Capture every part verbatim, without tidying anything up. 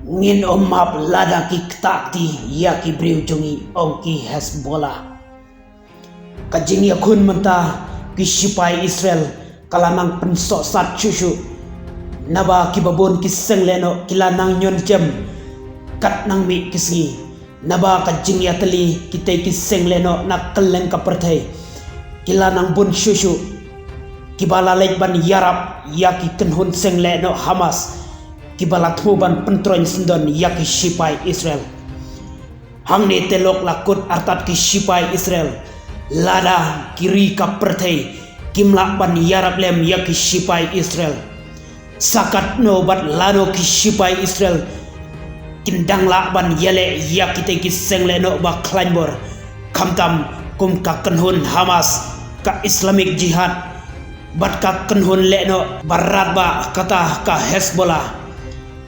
Ngin ym map lada ki ktah kti ïa ki briew jong ngi, ong ki Hezbollah. Ka jingïakhun mynta ki shipai Israel ka la nang pynsohsat shuh shuh. Naba kiba bun ki seng lehnoh ki la nang ñion jem kat nang mih ki sngi. Naba ka jingïatylli kitei ki seng lehnoh na kylleng ka pyrthei ki la nang bun shuh shuh. Kiba la leit ban ïarap ïa ki kynhun seng lehnoh Hamas kiba la thmu ban pyntroiñ syndon ïa ki shipai Israel. Hangne te lok la kut artat ki shipai Israel. Lada ki ri ka pyrthei kim lah ban ïarap lem ïa ki shipai Israel, sa katno bad lano ki shipai Israel kin dang lah ban ïaleh ïa kitei ki seng lehnoh ba khlaiñ bor, khamtam kum ka kynhun Hamas, ka Islamic Jihad, bad ka kynhun lehnoh ba radbah kata ka Hezbollah,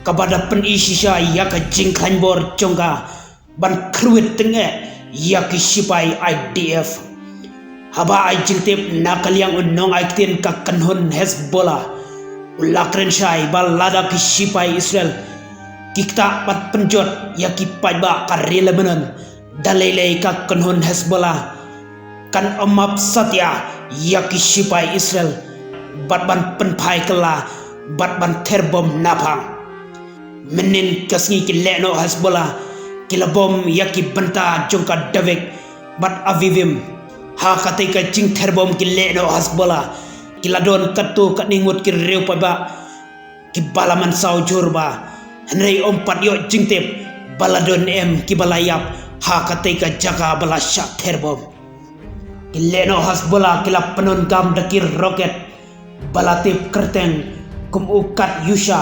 kaba da pyni shisha ïa ka jingkhlaiñ bor jong ka ban kyrwit tyngeh ïa ki shipai I D F. Haba ai jingtip na ka liang u nongai ktien ka kynhun Hezbollah, u la kren shai ba lada ki shipai Israel ki ktah bad pynjot ïa ki paidbah ka ri Lebanon, da lei lei ka kynhun Hezbollah kan ym map satia ïa ki shipai Israel bad ban pynphai kylla bad ban ther bom naphang. Mynnin ka sngi ki lehnoh Hezbollah ki la bom ïa ki bynta jong ka Devek bad Avivim. Ha katei ka jingther bom ki lehnoh Hezbollah ki la don katto katne ngut ki riew paidbah kiba la mynsaw jur bha, hynrei ym pat ïoh jingtip ba la don em kiba la ïap ha katei ka jaka ba la shah ther bom. Ki lehnoh Hezbollah ki la pyndonkam da ki roket ba la tip kyrteng kum u Katyusha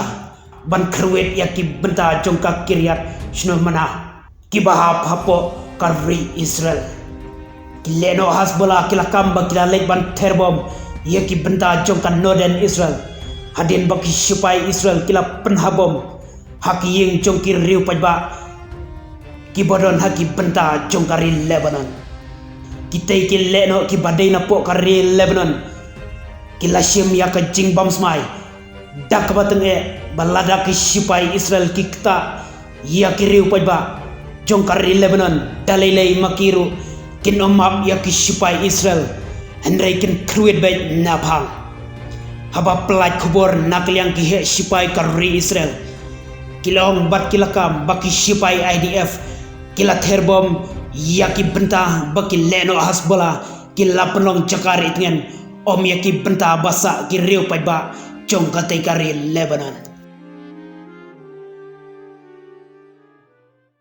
ban kyrwit ïa ki bynta jong ka Kiryat Shmona kiba hap hapoh ka ri Israel. Ki lehnoh Hezbollah ki la kam ba ki la leit ban ther bom ïa ki bynta jong ka northern Israel, hadien ba ki shipai Israel ki la pynhap bom ha ki ïing jong ki riew paidbah kiba don ha ki bynta jong ka ri Lebanon. Kitei ki lehnoh kiba dei napoh ka ri Lebanon ki la shim ïa ka jingbam smai da kaba tyngeh ba lada ki shipai Israel ki ktah ïa ki riew paidbah jong ka ri Lebanon, da lei lei ma ki ruh kin ym map ïa ki shipai Israel, hynrei kin kyrwit beit naphang. Haba pyllait khubor na ka liang ki heh shipai ka ri Israel, ki la ong bad ki la kam ba ki shipai I D F ki la ther bom ïa ki bynta ba ki lehnoh Hezbollah ki la pynlong jaka ri tngen, ym ïa ki bynta ba sah ki riew paidbah jong katei ka ri Lebanon.